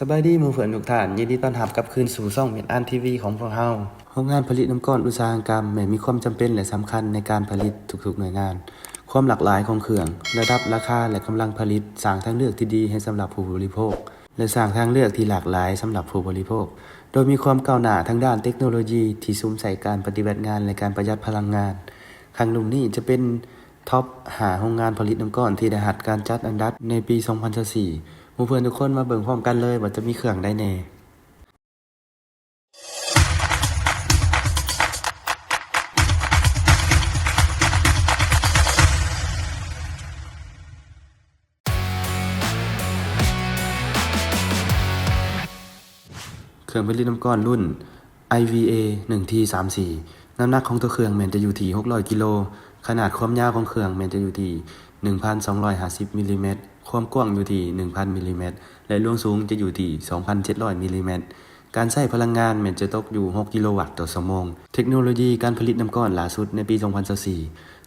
ສະບາຍດີໝູ່ເພື່ອນທຸກທ່ານ, ຍິນດີຕ້ອນຮັບກັບຄືນສູ່ຊ່ອງເມັດອານທີວີຂອງພວກເຮົາ. ໂຮງງານຜະລິດນ້ຳກ້ອນອຸດສາຫະກຳແມ່ນມີຄວາມຈຳເປັນ ແລະ ສຳຄັນໃນການຜະລິດທຸກໆໜ່ວຍງານ. ຄວາມຫຼາກຫຼາຍຂອງເຄື່ອງ, ລະດັບລາຄາ ແລະ ກຳລັງຜະລິດ ສ້າງທາງເລືອກທີ່ດີໃຫ້ສຳລັບຜູ້ບໍລິໂພກ ແລະ ສ້າງທາງເລືອກທີ່ຫຼາກຫຼາຍສຳລັບຜູ້ບໍລິໂພກ, ໂດຍມີຄວາມກ້າວໜ້າທາງດ້ານເຕັກໂນໂລຢີທີ່ສຸມໃສ່ການປະຕິບັດງານ ແລະ ການປະຢັດພະລັງງານ. ຄັ້ງລຸ່ມນີ້ຈະເປັນ ທັອບຫ້າໂຮງງານຜະລິດນ້ຳກ້ອນທີ່ໄດ້ຮັບການຈັດອັນດັບໃນປີສອງພັນຊາວສີ່. ໝູ່ເພື່ອນທຸກຄົນມາເບິ່ງພ້ອມກັນເລີຍວ່າຈະມີເຄື່ອງໃດແດ່. ເຄື່ອງຜະລິດນ້ຳກ້ອນລຸ້ນ ໄອວີເອ ໜຶ່ງທີສາມສີ່ ນ້ຳໜັກຂອງຕົວເຄື່ອງແມ່ນຈະຢູ່ທີ່ຫົກຮ້ອຍກິໂລ, ຂະໜາດຄວາມຍາວຂອງເຄື່ອງແມ່ນຈະຢູ່ທີ່ໜຶ່ງພັນສອງຮ້ອຍຫ້າສິບມິນລີແມັດ, ຄວາມກວ້າງຢູ່ທີ່ໜຶ່ງພັນມິນລີແມັດ ແລະ ລວງສູງຈະຢູ່ທີ່ສອງພັນເຈັດຮ້ອຍມິນລີແມັດ. ການໃຊ້ພະລັງງານແມ່ນຈະຕົກຢູ່ຫົກກິໂລວັດຕໍ່ຊົ່ວໂມງ. ເຕັກໂນໂລຢີການຜະລິດນ້ຳກ້ອນຫຼ້າສຸດໃນປີສອງພັນຊາວສີ່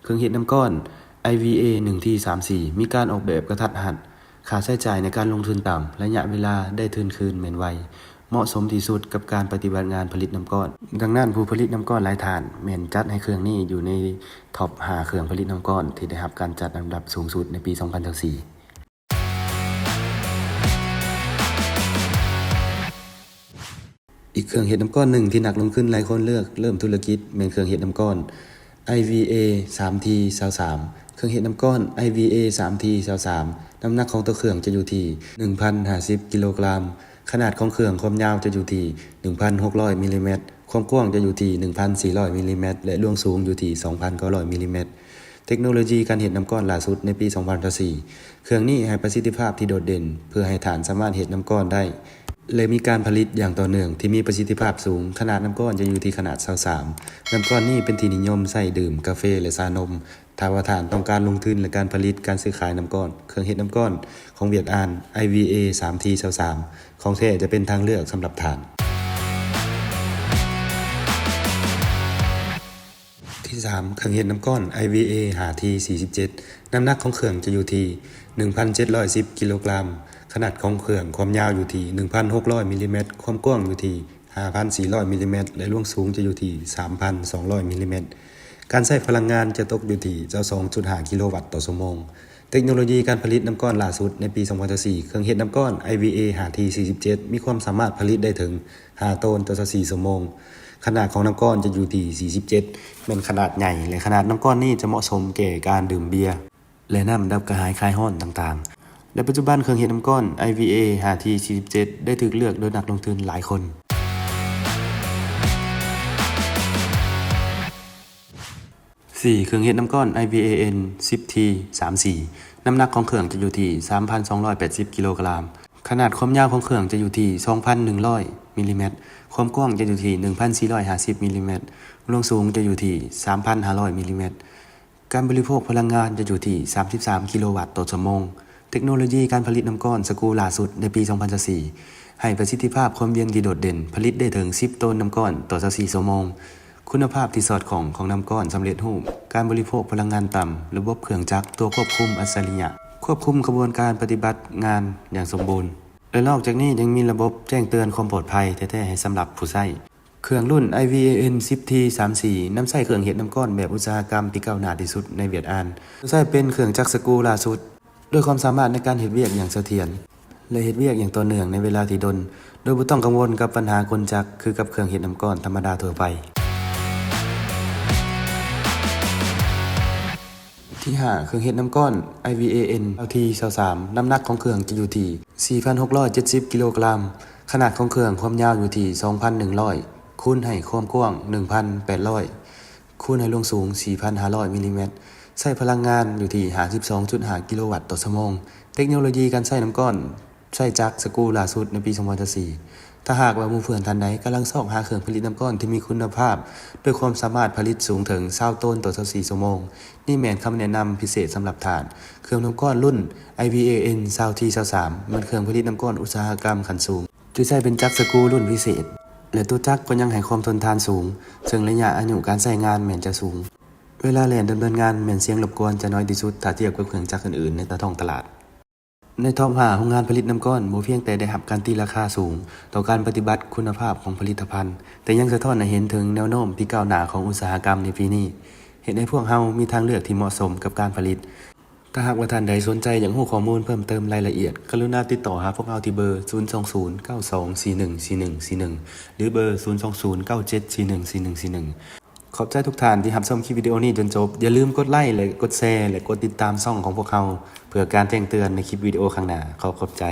ເຄື່ອງເຮັດນ້ຳກ້ອນ ໄອວີເອ ໜຶ່ງທີສາມສີ່ ມີການອອກແບບກະທັດຮັດ, ຄ່າໃຊ້ຈ່າຍໃນການລົງທຶນຕ່ຳ, ໄລຍະເວລາໄດ້ທຶນຄືນແມ່ນໄວ, ເໝາະສົມທີ່ສຸດກັບການປະຕິບັດງານຜະລິດນ້ຳກ້ອນ. ດັ່ງນັ້ນ, ຜູ້ຜະລິດນ້ຳກ້ອນຫຼາຍທ່ານແມ່ນຈັດໃຫ້ເຄື່ອງນີ້ຢູ່ໃນທັອບຫ້າເຄື່ອງຜະລິດນ້ຳກ້ອນທີ່ໄດ້ຮັບການຈັດອັນດັບສູງສຸດໃນປີສອງພັນຊາວສີ່. ອີກເຄື່ອງເຮັດນ້ຳກ້ອນໜຶ່ງທີ່ນັກລົງທຶນຫຼາຍຄົນເລືອກເລີ່ມທຸລະກິດແມ່ນເຄື່ອງເຮັດນ້ຳກ້ອນ ໄອວີເອ ສາມທີຊາວສາມ. ເຄື່ອງເຮັດນ້ຳກ້ອນ ໄອວີເອ ສາມທີຊາວສາມ ນ້ຳໜັກຂອງຕົວເຄື່ອງຈະຢູ່ທີ່ໜຶ່ງພັນຫ້າສິບກິໂລກຣາມ, ຂະໜາດຂອງເຄື່ອງຄວາມຍາວຈະຢູ່ທີ່ໜຶ່ງພັນຫົກຮ້ອຍມິນລີແມັດ, ຄວາມກວ້າງຈະຢູ່ທີ່ໜຶ່ງພັນສີ່ຮ້ອຍມິນລີແມັດ ແລະ ລວງສູງຢູ່ທີ່ສອງພັນເກົ້າຮ້ອຍມິນລີແມັດ. ເຕັກໂນໂລຢີການເຮັດນ້ຳກ້ອນຫຼ້າສຸດໃນປີສອງພັນຊາວສີ່ ເຄື່ອງນີ້ໃຫ້ປະສິດທິພາບທີ່ໂດດເດັ່ນ ເພື່ອໃຫ້ທ່ານສາມາດເຮັດນ້ຳກ້ອນໄດ້ ແລະ ມີການຜະລິດຢ່າງຕໍ່ເນື່ອງທີ່ມີປະສິດທິພາບສູງ. ຂະໜາດນ້ຳກ້ອນຈະຢູ່ທີ່ຂະໜາດຊາວສາມ. ນ້ຳກ້ອນນີ້ເປັນທີ່ນິຍົມໃຊ້ດື່ມກາເຟ ແລະ ຊານົມ. ຖ້າວ່າທ່ານຕ້ອງການລົງທຶນ ແລະ ການຜະລິດການຊື້ຂາຍນ້ຳກ້ອນ, ເຄື່ອງເຮັດນ້ຳກ້ອນຂອງຫວຽດອານ ໄອວີເອ ສາມທີຊາວສາມ ຂອງແທ້ຈະເປັນທາງເລືອກສຳລັບທ່ານ. ທີສາມ ເຄື່ອງເຮັດນ້ຳກ້ອນ ໄອວີເອ ຫ້າທີສີ່ສິບເຈັດ ນ້ຳໜັກຂອງເຄື່ອງຈະຢູ່ທີ່ໜຶ່ງພັນເຈັດຮ້ອຍສິບກິໂລກຣາມ, ຂະໜາດຂອງເຄື່ອງຄວາມຍາວຢູ່ທີ່ໜຶ່ງພັນຫົກຮ້ອຍມິນລີແມັດ, ຄວາມກວ້າງຢູ່ທີ່ຫ້າພັນສີ່ຮ້ອຍມິນລີແມັດ ແລະ ລວງສູງຈະຢູ່ທີ່ສາມພັນສອງຮ້ອຍມິນລີແມັດ. ການໃຊ້ພະລັງງານຈະຕົກຢູ່ທີ່ຊາວສອງຈຸດຫ້າກິໂລວັດຕໍ່ຊົ່ວໂມງ. ເຕັກໂນໂລຢີການຜະລິດນ້ຳກ້ອນຫຼ້າສຸດໃນປີສອງພັນຊາວສີ່ ເຄື່ອງເຮັດນ້ຳກ້ອນ ໄອວີເອ ຫ້າທີສີ່ສິບເຈັດ ມີຄວາມສາມາດຜະລິດໄດ້ເຖິງຫ້າໂຕນຕໍ່ຊາວສີ່ຊົ່ວໂມງ. ຂະໜາດຂອງນ້ຳກ້ອນຈະຢູ່ທີ່ສີ່ສິບເຈັດ ແມ່ນຂະໜາດໃຫຍ່ ແລະ ຂະໜາດນ້ຳກ້ອນນີ້ຈະເໝາະສົມແກ່ການດື່ມເບຍ ແລະ ນ້ຳດັບກະຫາຍຄາຍຮ້ອນຕ່າງໆ. ແລະ ປັດຈຸບັນເຄື່ອງເຮັດນ້ຳກ້ອນ ໄອວີເອ ຫ້າທີສີ່ສິບເຈັດ ໄດ້ຖືກເລືອກໂດຍນັກລົງທຶນຫຼາຍຄົນ. ສີ່ ເຄື່ອງເຮັດນ້ຳກ້ອນ ໄອວີເອເອັນ ສິບທີສາມສີ່ ນ້ຳໜັກຂອງເຄື່ອງຈະຢູ່ທີ່ສາມພັນສອງຮ້ອຍແປດສິບກິໂລກຣາມ, ຂະໜາດຄວາມຍາວຂອງເຄື່ອງຈະຢູ່ທີ່ສອງພັນໜຶ່ງຮ້ອຍມິນລີແມັດ, ຄວາມກວ້າງຈະຢູ່ທີ່ໜຶ່ງພັນສີ່ຮ້ອຍຫ້າສິບມິນລີແມັດ, ລວງສູງຈະຢູ່ທີ່ສາມພັນຫ້າຮ້ອຍມິນລີແມັດ. ການບໍລິໂພກພະລັງງານຈະຢູ່ທີ່ສາມສິບສາມກິໂລວັດຕໍ່ຊົ່ວໂມງ. ເຕັກໂນໂລຢີການຜະລິດນ້ຳກ້ອນສະກູຫຼ້າສຸດໃນປີສອງພັນຊາວສີ່ ໃຫ້ປະສິດທິພາບຄວາມເຢັນທີ່ໂດດເດັ່ນ, ຜະລິດໄດ້ເຖິງສິບໂຕນນ້ຳກ້ອນຕໍ່ຊາວສີ່ຊົ່ວໂມງ. ຄຸນນະພາບທີ່ສອດຄ່ອງຂອງນ້ຳກ້ອນສຳເລັດຮູບ, ການບໍລິໂພກພະລັງງານຕ່ຳ, ລະບົບເຄື່ອງຈັກຕົວຄວບຄຸມອັດສະລິຍະ, ຄວບຄຸມຂະບວນການປະຕິບັດງານຢ່າງສົມບູນ ແລະ ນອກຈາກນີ້ຍັງມີລະບົບແຈ້ງເຕືອນຄວາມປອດໄພແທ້ໆໃຫ້ສຳລັບຜູ້ໃຊ້. ເຄື່ອງລຸ້ນ ໄອວີເອເອັນ ສິບທີສາມສີ່ ນຳໃຊ້ເຄື່ອງເຮັດນ້ຳກ້ອນແບບອຸດສາຫະກຳທີ່ກ້າວໜ້າທີ່ສຸດໃນຫວຽດອານ. ໃຊ້ເປັນເຄື່ອງຈັກສະກູຫຼ້າສຸດ, ດ້ວຍຄວາມສາມາດໃນການເຮັດວຽກຢ່າງສະຖຽນ ແລະ ເຮັດວຽກຢ່າງຕໍ່ເນື່ອງໃນເວລາທີ່ດົນ, ໂດຍບໍ່ຕ້ອງກັງວົນກັບບັນຫາກົນຈັກຄືກັບເຄື່ອງເຮັດນ້ຳກ້ອນທຳມະດາທົ່ວໄປ. ທີຫ້າ ເຄື່ອງເຮັດນ້ຳກ້ອນ ໄອວີເອເອັນ ເອົາທີຊາວສາມ ນ້ຳໜັກຂອງເຄື່ອງຈະຢູ່ທີ່ສີ່ພັນຫົກຮ້ອຍເຈັດສິບກິໂລກຣາມ, ຂະໜາດຂອງເຄື່ອງຄວາມຍາວຢູ່ທີ່ສອງພັນໜຶ່ງຮ້ອຍ ຄູນໃຫ້ຄວາມກວ້າງໜຶ່ງພັນແປດຮ້ອຍ ຄູນໃຫ້ລວງສູງສີ່ພັນຫ້າຮ້ອຍມິນລີແມັດ, ໃຊ້ພະລັງງານຢູ່ທີ່ຫ້າສິບສອງຈຸດຫ້າກິໂລວັດຕໍ່ຊົ່ວໂມງ. ເຕັກໂນໂລຢີການໃຊ້ນ້ຳກ້ອນ ໃຊ້ຈັກສະກູຫຼ້າສຸດໃນປີສອງພັນຊາວສີ່. ຖ້າຫາກວ່າໝູ່ເພື່ອນທ່ານໃດກຳລັງຊອກຫາເຄື່ອງຜະລິດນ້ຳກ້ອນທີ່ມີຄຸນນະພາບ ດ້ວຍຄວາມສາມາດຜະລິດສູງເຖິງຊາວໂຕນຕໍ່ຊາວສີ່ຊົ່ວໂມງ, ນີ້ແມ່ນຄຳແນະນຳພິເສດສຳລັບທ່ານ. ເຄື່ອງນ້ຳກ້ອນລຸ້ນ ໄອວີເອເອັນ ຊາວທີຊາວສາມ ແມ່ນເຄື່ອງຜະລິດນ້ຳກ້ອນອຸດສາຫະກຳຂັ້ນສູງ ທີ່ໃຊ້ເປັນຈັກສະກູລຸ້ນພິເສດ ແລະ ຕົວຈັກກໍຍັງໃຫ້ຄວາມທົນທານສູງ, ເຊິ່ງໄລຍະອາຍຸການໃຊ້ງານແມ່ນຈະສູງ. ເວລາແລ່ນດຳເນີນງານແມ່ນສຽງລົບກວນຈະນ້ອຍທີ່ສຸດຖ້າທຽບກັບເຄື່ອງຈັກອື່ນໆໃນຕາທ້ອງຕະຫຼາດ. ໃນທອບຫ້າໂຮງງານຜະລິດນ້ຳກ້ອນ ບໍ່ພຽງແຕ່ໄດ້ຮັບການຕີລາຄາສູງຕໍ່ການປະຕິບັດຄຸນນະພາບຂອງຜະລິດຕະພັນ, ແຕ່ຍັງສະທ້ອນໃຫ້ເຫັນເຖິງແນວໂນ້ມທີ່ກ້າວໜ້າຂອງອຸດສາຫະກຳໃນປີນີ້, ເຮັດໃຫ້ພວກເຮົາມີທາງເລືອກທີ່ເໝາະສົມກັບການຜະລິດ. ຖ້າຫາກວ່າທ່ານໃດສົນໃຈຢາກຮູ້ຂໍ້ມູນເພີ່ມເຕີມລາຍລະອຽດ, ກະລຸນາຕິດຕໍ່ຫາພວກເຮົາທີ່ເບີ ສູນສອງສູນ ເກົ້າສອງສີ່ໜຶ່ງ ສີ່ໜຶ່ງສີ່ໜຶ່ງ ຫຼື ເບີ ສູນສອງສູນ ເກົ້າເຈັດສີ່ໜຶ່ງ ສີ່ໜຶ່ງສີ່ໜຶ່ງ. ຂອບໃຈທຸກທ່ານທີ່ຮັບຊົມຄລິບວິດີໂອນີ້ຈົນຈົບ. ຢ່າລືມກົດໄລ ແລະ ກົດແຊ ແລະ ກົດຕິດຕາມຊ່ອງຂອງພວກເຮົາ ເພື່ອການແຈ້ງເຕືອນໃນຄລິບວິດີໂອຂ້າງໜ້າ. ຂໍຂອບໃຈ.